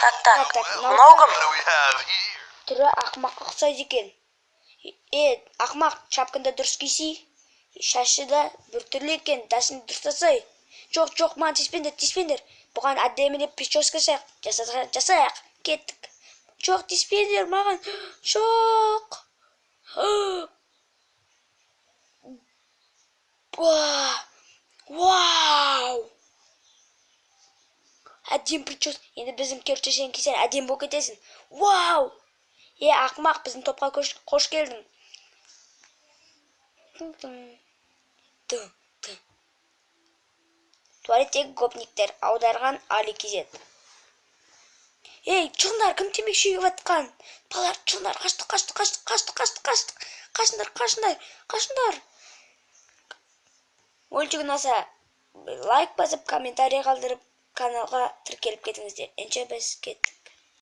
Так, так. Так, так, мынау Мынау кім? What do we have here? Түрі ақымаққа ұқсайды екен. Е, ақымақ, шапкаңды дұрыс кисей. Шашы да біртүрлі екен, дасын дұрыстасай. Жоқ, жоқ, маған тиіспеңдер, тиіспеңдер. Бұған әдемілеп прическа жасайық. Кеттік. Жоқ, тиіспеңдер маған. Жоқ. Вау! Әдемі прическа. Енді біздің керчешені кисең, әдемі болып кетесің. Вау! Е, ақымақ, біздің топқа қош келдің. Тың, тың. Туалеттегі гопниктер, аударған Али Кизет. Ей, шығыңдар, кім темекі шегіп жатқан? Балалар, шығыңдар, қаштық, қаштық, қаштық, қаштық, қаштық, қаштық. Қашыңдар, қашыңдар, қашыңдар. Мультик ұнаса, лайк басып, комментарий қалдырып, каналға тіркеліп кетіңіздер. Ендеше біз кеттік.